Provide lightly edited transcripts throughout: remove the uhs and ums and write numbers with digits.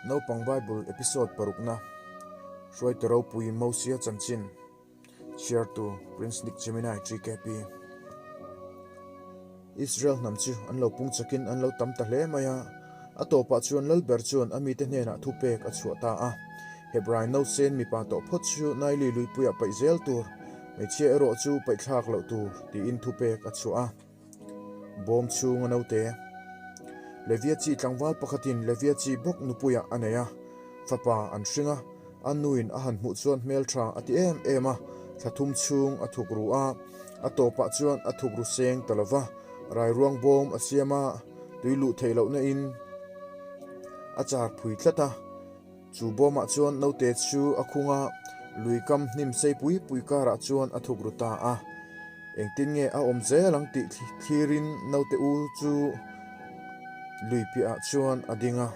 Naupang Bible Episode parukna, Hruaitu ropui Mosia chanchin, Chhiartu Prince Nick Gemini GKP. Israel hnam chu an lo pung chakin an lo tam ta hle mai a, a tawpah chuan Lalber chuan a mite hnenah thupek a chhuah ta a. Hebrai nausen mipa tawh phawt chu Naili luipuiah paih zel tur, hmeichhia erawh chu paihthlak loh tur tiin thupek a chhuah a. Bawm chhunga naute. Levia chi tlangval pakhatin Levia chi bawk nupuiah a nei a, fapa an hring a, a nuin a han hmuh chuan hmeltha a ti em em a, thla thum chhung a thuk ru a, a tawpah chuan a thuk ru seng ta lo va, rairuang bawm a siam a, tui luh theih lohna in a char phui tlat a, chu bawmah chuan naute chu a khung a, lui kam hnim sei pui pui karah chuan a thuk ru ta a. Engtin nge a awm zel ang tih thlirin naute u chu lui piahah chuan a ding a.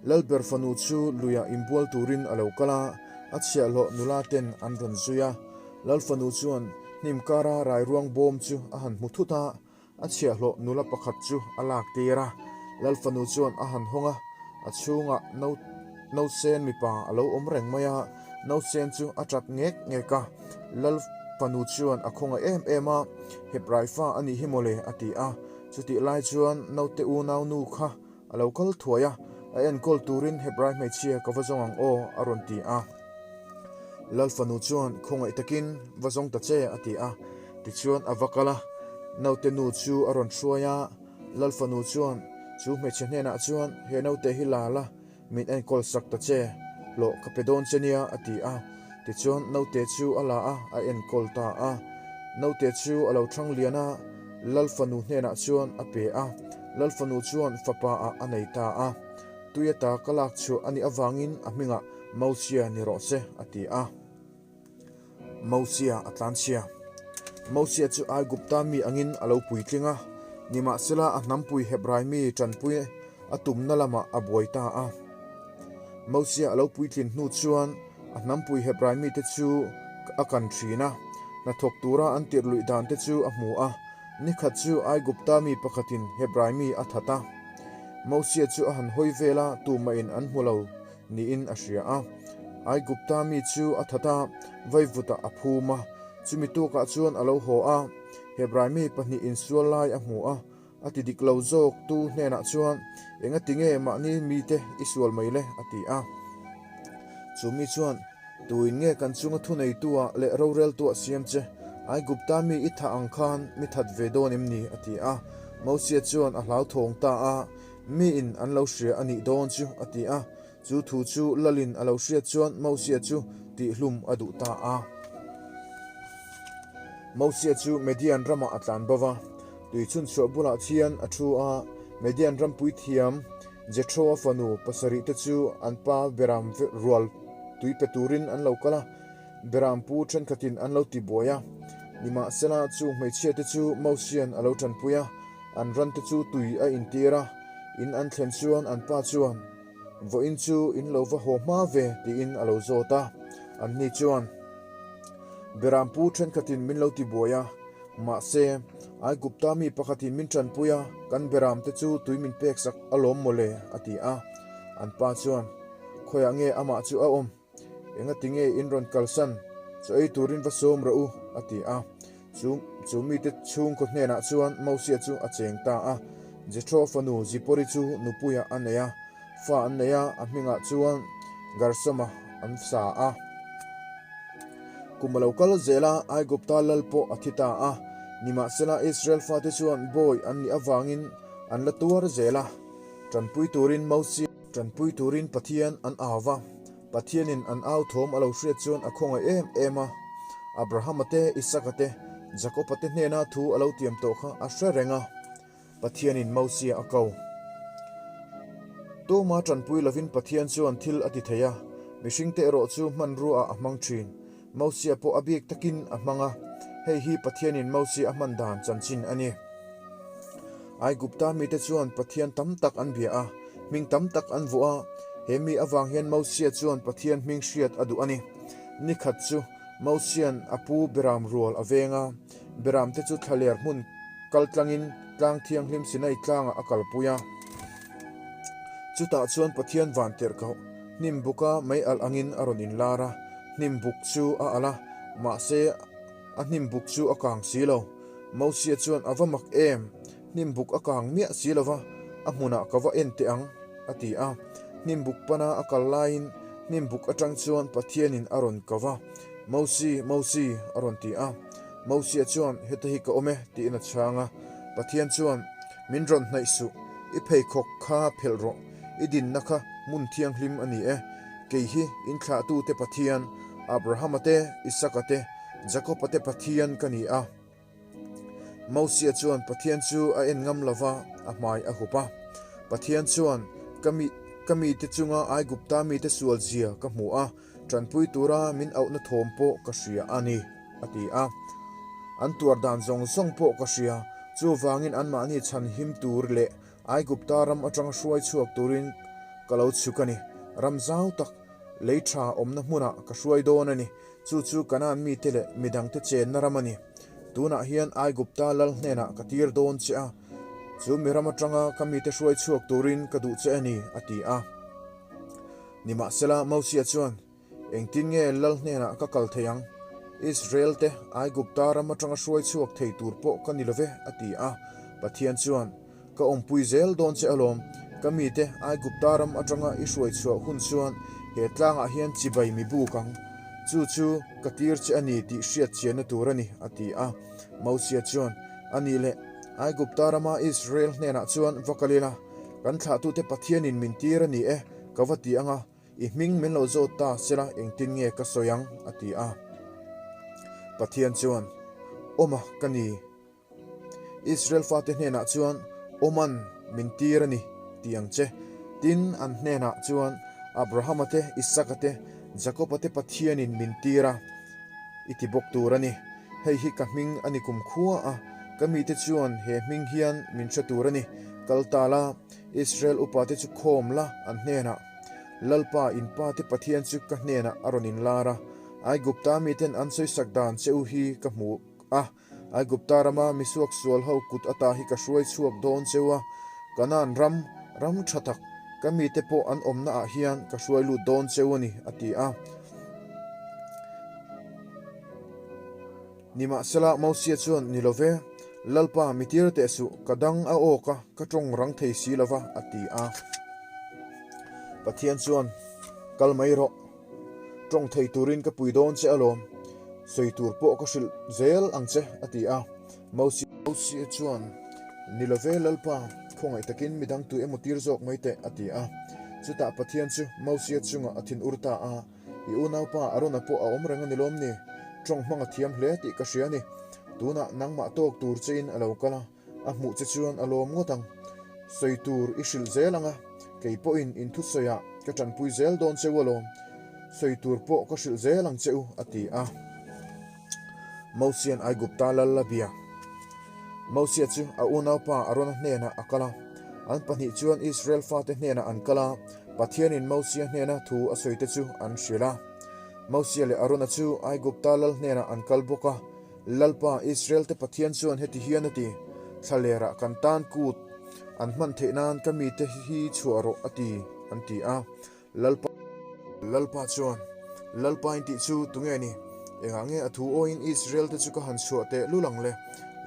Lalber fanu chu luiah inbual turin a lo kal a, a chhiahhlawh nula ten an rawn zui a. Lal fanu chuan hnim kara rairuang bawm chu a han hmu thut a, a chhiahhlawh nula pakhat chu a lak tir a. Lal fanu chuan a han hawng a, a chhungah nausen mipa a lo awm reng mai a, nausen chu a tap ngek ngek a. Lal fanu chuan a khawngaih em em a, Hebrai fa a nih hi mawle a ti a. Chutih lai chuan naute unau nu kha a lo kal thuai a, a enkawl turin Hebrai hmeichhia ka va zawng ang aw a rawn ti a. Lal fanu chuan khawngaih takin va zawng ta che a ti a. Tichuan a va kal a, naute nu chu a rawn hruai a. Lal fanu chuan chu hmeichhe hnenah chuan he naute hi la la, min enkawl sak ta che, hlawh ka pe dawn che nia a ti a. Tichuan naute chu a la a, a enkawl ta a. Naute chu a lo thang lian a, Lal fanu hnenah chuan a pe a. Lal fanu chuan fapa ah a nei ta a. Tui ata ka lak chhuah a nih avangin a hmingah Mosia ni rawh se a ti a. Mosia a tlanchhia. Mosia chu Aigupta mi angin a lo puitling a, nimahsela a hnampui Hebrai mi tanpui a tumna lamah a buai ta a. Mosia a lo puitlin hnu chuan a hnampui Hebrai mite chu a kan thin a, hnathawk tura an tirh luih dante chu a hmu a. Nikhat chu Aigupta mi pakhatin Hebrai mi a that a. Mosia chu a han hawi vel a, tumahin an hmu lo niin a hria a. Aigupta mi chu a that a, vaivutah a phum a. Chumi tukah chuan a lo haw a, Hebrai mi pahnih insual lai a hmu a. A ti dik lo zawk tu hnenah chuan, Engati nge mahni mite i sual mai le? a ti a. Chu mi chuan, Tuin nge kan chunga thuneitua leh roreltua siam che? Aigupta mi i thah ang khan mi that ve dawn em ni? a ti a. Mosia chuan a hlauthawng ta a, Miin an lo hria a nih dawn chu, a ti a. Chu thu chu Lalin a lo hriat chuan Mosia chu tihhlum a duh ta a. Mosia chu Median ramah a tlan bo va, tui chhunchhuah bulah thian a thu a. Median rampui thiam Jethro-a fanu pasarih te chu an pa Beram rual tui pe turin an lo kal a, Beram pu thenkhatin an lo ti buai a. Nimahsela chu hmeichhia te chu Mosia'n a lo tanpui a, an ran te chu tui a intir a, in an thlen chuan an pa chuan, Vawiin chu in lo va haw hma ve tiin a lo zawt a, anni chuan Beram pu thenkhatin min lo ti buai a, mahse Aigupta mi pakhatin min tanpui a, kan beram te chu tui min pek sak alawm mawle a ti a, an pa chuan Khawiah nge amah chu a awm? Engati nge in rawn kalsan? Chaw ei turin va sawm rawh u, a ti a. Chu chu mite chhungkaw hnenah chuan Mosia chu a cheng ta a. Jethro fanu Zipori chu nupuiah a nei a, fa an nei a, a hmingah chuan Gersoma an sa a. Kum a lo kal zel a, Aigupta lal pawh a thi ta a. Nimahsela Israel fate chuan bawi an nih avangin an la tuar zel a. Tanpui turin Mosia. Tanpui turin Pathian an au va, Pathianin an au thawm a lo hriat chuan a khawngaih em em a. Abrahama te, Isaka te, Jakoba te hnena thu a lo tiam tawh kha a hre reng a. Pathianin Mosia a ko. Tuma tanpui lovin Pathian chuan thil a ti thei a, mihringte erawh chu hmanrua ah a hmang thin. Mosia pawh a bik takin a hmang a, hei hi Pathianin Mosia a hman dan chanchin a ni. Aigupta mite chuan Pathian tam tak an bia a, hming tam tak an vuah a, he mi avang hian Mosia chuan Pathian hming hriat a duh a ni. Ni khat chu Mosia'n a pu Beram rual a veng a, Beramte chu thlaler hmun kal tlangin tlang thianghlim Sinai tlangah a kalpui a. Chutah chuan Pathian van tirhkoh, hnim buka mei alh angin a rawn inlar a, hnim buk chu a alh a, mahse a hnim buk chu a kang si lo. Mosia chuan a va mak em, hnim buk a kang miah si lo va, a hmunah ka va en teh ang, a ti a. Hnim buk pana a kal laiin hnim buk atang chuan Pathianin a rawn ko va, Mosi, Mosi, a rawn ti a. Mosia chuan, Heta hi ka awm e, tiin a chhang a. Pathian chuan, Min rawn hnaih suh, i pheikhawk kha phelh rawh, i dinna kha hmun thianghlim a ni e. Kei hi in thlahtute Pathian, Abrahama te, Isaka te, Jakoba te Pathian ka ni a. Mosia chuan Pathian chu a en ngam lo va, a hmai a hup a. Pathian chuan, Ka mi, ka mite chunga Aigupta mite sual zia ka hmu a, Tanpui tura min auhna thawm pawh ka hria a ni, a ti a. An tuar dan zawng zawng pawh ka hria, chuvangin anmahni chhan him tur leh Aigupta ram atanga hruai chhuak turin ka lo chhuk a ni. Ram zau tak, lei tha awmna hmunah ka hruai dawn a ni. Chu chu Kanaan mite leh midangte chenna ram a ni. Tunah hian Aigupta lal hnenah ka tir dawn che a, chu mi ram atanga ka mite hruai chhuak turin ka duh che a ni, a ti a. Nimahsela, Mosia chuan, Engtin nge Lal hnenah ka kal thei ang? Israel-te Aigupta ram atanga hruai chhuak thei tur pawh ka ni lo ve, a ti a. Pathian chuan, Ka awmpui zel dawn che alawm. Ka mite Aigupta ram atanga i hruai chhuah hun chuan he tlangah hian chibai mi buk ang. Chu chu ka tir che a ni tih hriat chianna tur a ni, a ti a. Mosia chuan, A nih leh, Aigupta rama Israel hnenah chuan va kal ila, Kan thlahtute Pathianin min tir a ni e, ka va ti ang a, i hming min lo zawt ta sela engtin nge ka sawi ang? a ti a. Pathian chuan, Awma ka ni. Israel fate hnenah chuan, Awman min tir a ni, ti ang che. Tin, an hnenah chuan, Abrahama te, Isaka te, Jakoba te Pathianin min tir a, i ti bawk tur a ni. Hei hi ka hming a ni kumkhua a, ka mite chuan he hming hian min hre tur a ni. Kal ta la, Israel upate chu khawm la an hnenah, Lalpa, in pate Pathian chu ka hnenah a rawn inlar a, Aigupta miten an sawisak dan che u hi ka hmu a, Aigupta rama misuak sual ho kut ata hi ka hruai chhuak dawn che u a, Kanaan ram, ram tha tak, ka mite pawh an awmna ah hian ka hruai lut dawn che u a ni, a ti a. Nimahsela, Mosia chuan, Ni lo ve, Lalpa, mi tir teh suh, ka dang a awk a, ka tawng rang thei si lo va, a ti a. Pathian chuan, Kal mai rawh, tawng thei turin ka pui dawn che alawm, sawi tur pawh ka hrilh zel ang che, a ti a. Mosia chuan, Ni lo ve, Lalpa, khawngaih takin midang tu emaw tir zawk mai teh, a ti a. Chutah Pathian chu Mosia chungah a thinur ta a. I unaupa Arona pawh a awm reng a ni lawm ni? Tawng hmang a thiam hle tih ka hria a ni. Tunah nangmah tawk tur chein a lo kal a, a hmuh che chuan a lawm ngawt ang. Sawi tur i hrilh zel ang a, kei pawhin in thusawiah ka tanpui zel dawn che u alawm. Sawi tur pawh ka hrilh zel ang che u, a ti a. Mosia'n Aigupta lal a bia. Mosia chu a unaupa Arona hnenah a kal a. An pahnih chuan Israel fate hnenah an kal a, Pathianin Mosia hnena thu a sawite chu an hrilh a. Mosia leh Arona chu Aigupta lal hnenah an kal bawk a, Lalpa, Israel-te Pathian chuan heti hian a ti, Thlalerah kan tan kut an hman theih nan ka mite hi chhuah rawh a ti, an ti a. Lalpa Lalpa chuan, Lalpa in tih chu tunge ni? Engah nge a thu awiin Israel-te chu ka han chhuah teh lul ang le?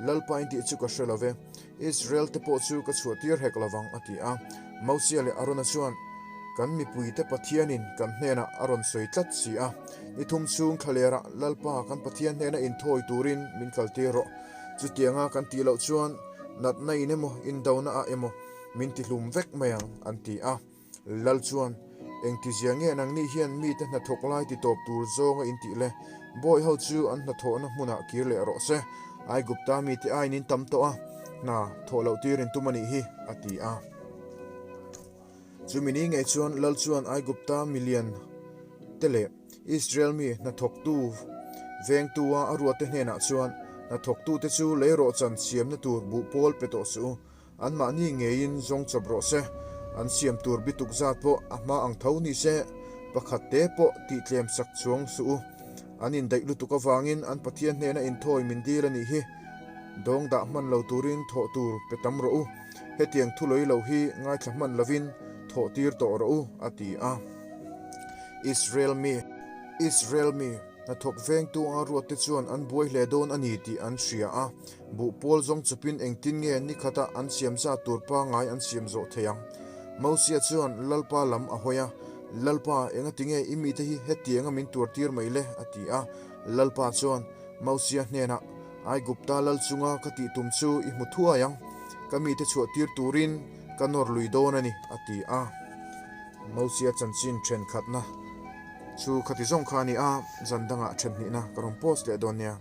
Lalpa in tih chu ka hre lo ve. Israel-te pawh chu ka chhuah tir hek lo vang, a ti a. Mosia leh Arona chuan, Kan mipuite Pathianin kan hnenah a rawn sawi tlat si a. Ni thum chhung thlalerah Lalpa kan Pathian hnena inthawi turin min kaltir rawh. Chutianga kan tih loh chuan natna in emaw, indona ah emaw min tihlum vek mai ang, an ti a. Lal chuan, Engtizia nge nangni hian mite hnathawk lai ti tawp tur zawnga in tih le? Bawi ho chu an hnathawhna hmunah kir leh rawh se. Aigupta mite aiin in tam tawh a, hna thawh loh tir in tum a nih hi, a ti a. Chumi ni ngei chuan Lal chuan Aigupta milian te leh Israel mi hnathawktu vengtua a ruatte hnenah chuan, Hnathawktute chu leirawhchan siamna tur buhpawl pe tawh suh u. Anmahni ngeiin zawng chawp rawh se, an siam tur bituk zat pawh a hma ang tho ni se, pakhat te pawh tihtlem sak chuang suh u. An indaih lutuk avangin an Pathian hnena inthawi min dil a nih hi. Dawng dah hman lo turin thawh tur pe tam rawh u. Hetiang thu lawilo hi ngaithla hman lovin thawhtir tawh rawh u, a ti a. Israel mi, Israel mi, hnathawk vengtu anga ruatte chuan an buai hle dawn a ni tih an hria a. Buh pawl zawng chawpin engtin nge ni khata an siam zat tur pangngai an siam zawh thei ang? Mosia chuan Lalpa lam a hawi a, Lalpa, engati nge i mite hi hetianga min tuartir mai le? a ti a. Lalpa chuan Mosia hnenah, Aigupta lal chunga ka tih tum chu i hmu thuai ang, ka mite chhuahtir turin ka nawr lui dawn a ni, a ti a. Mosia chanchin thenkhatna chu khati zawng kha a ni a, zan dangah then hnihna ka rawn post leh dawn nia.